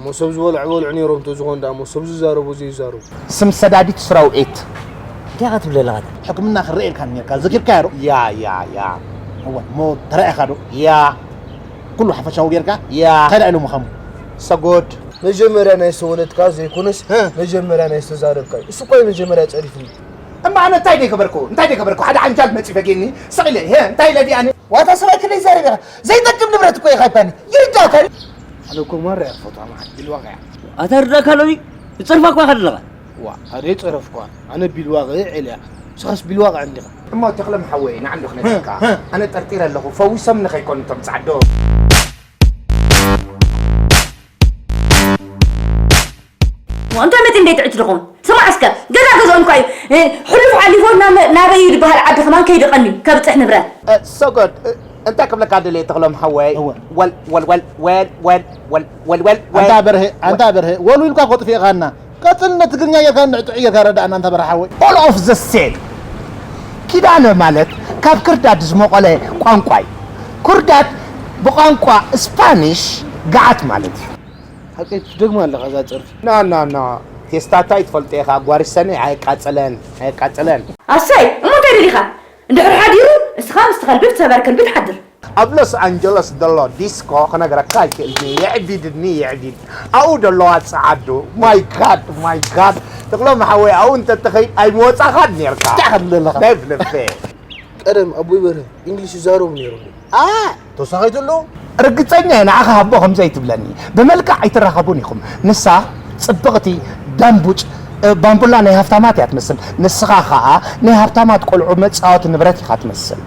እሞ ሰብ ዝበልዑ በልዑ ነይሮም፣ እንተዝኾን ደኣ እሞ ሰብ ዝዛረቡ ዘይዛረቡ። ስም ሰዳዲት ስራውኤት። እንታይ ኢኻ ትብል ዘለኻ? ሕክምና ክረኤልካ ነርካ ዘኪርካዮ ዶ? ያ ያ ያ። እወ እሞ ተራኢኻ ዶ? ያ ኩሉ ሓፈሻዊ ጌርካ? ያ። እንታይ ደኣ ኢሎም ምኻሙ? ሰጎድ። መጀመርያ ናይ ዝተወለድካ ዘይኮነስ መጀመርያ ናይ ዝተዛረብካ እዩ። እሱ እኳ እዩ መጀመርያ ጸሪፍኒ። እማ ኣነ እንታይ ደይገበርኩ? እንታይ ደይገበርኩ? ሓደ ዓንጃል መጺ ፈጊኒ ስቕ ኢለ፣ ሄ፣ እንታይ ኢለ ድኣኒ? ዋታ ሰብኣይ ክንደይ ይዛረብ ኢኻ? ዘይጠቅም ንብረት እኮ ኢኻ ይባኒ። ይርዳእካ ድዩ? ኣነ እኮ ማራ እየ ክፈትዋ መዓት ቢልዋቕ እያ። ኣታ ርዳእካ ሎሚ ዝጸርፋ እኳ ኢኻ ዘለኻ። ዋ ኣደ ጸረፍኳ። ኣነ ቢልዋቕ እየ ዒልያ። ንስኻስ ቢልዋቕ እንዲኻ። እሞ ተኽሎም ሓወይ ንዓንዱ ክነግረካ። ኣነ ጠርጢረ ኣለኹ ፈዊሶም ንኸይኮኑ እቶም ጻዕዶ። እንታይ መት እንዴት ዕጭ ድኾን ስማዕ እስከ ገዛ ገዛኦም እኳ እዩ። ሕሉፍ ሓሊፎ ናበይ እዩ ዝበሃል ዓዲ ከማን ከይደቐኒ ከብፅሕ ንብረት። ሰጎድ። እንታይ ክብለካ ደልየ ተኽሎም ሓወይ? እወ። ወል ወል ወል ወል ወል ወል ወል ወል ኣንታ በርሀ ኣንታ በርሀ ወልዊልካ ኮጥፊእኻና። ቀጽል ነቲ ትግርኛ ጌርካ ንዕጥዕ ጌርካ ረዳእና ኣንታ በርሀ ሓወይ። All of the same። ኪዳነ ማለት ካብ ክርዳድ ዝመቐለ ቋንቋ እዩ። ክርዳድ ብቋንቋ ስፓኒሽ ገዓት ማለት እዩ። ሓቀይ ትደግማ ኣለኻ እዛ ጸርፊ። ና ና ና ቴስታታ ይትፈልጦ ኢኻ። ጓሪሰኒ ኣየቃጸለን ኣየቃጸለን። ኣሰይ እሞ እንታይ ደሊኻ? እንድሕር ሓዲሩ እስኻ ምስቲ ከልቢ ትሰበር ከልቢ ትሓድር። ኣብ ሎስ ኣንጀለስ ዘሎ ዲስኮ ክነግረካ ኣይክእልኒ። የዕቢድኒ የዕቢድ ኣብኡ ዘለዋ ጸዓዱ። My God my God። ተኽሎም ሓወይ ኣብኡ እንተትኸይድ ኣይምወጻኻን ኔርካ። እንታይ ከም ዘለኻ? ነፍልፌ። ቀደም ኣቦይ በርሀ እንግሊሽ ይዛረቡ ነይሮም። ኣ ተወሳኺትሉ ርግጸኛ እየ ንዓኻ ሃቦ ከም ዘይትብለኒ። ብመልክዕ ኣይትራኸቡን ኢኹም። ንሳ ጽብቕቲ ዳምቡጭ ባምቡላ ናይ ሃፍታማት እያ ትመስል። ንስኻ ኸኣ ናይ ሃብታማት ቆልዑ መጻወቲ ንብረት ኢኻ ትመስል።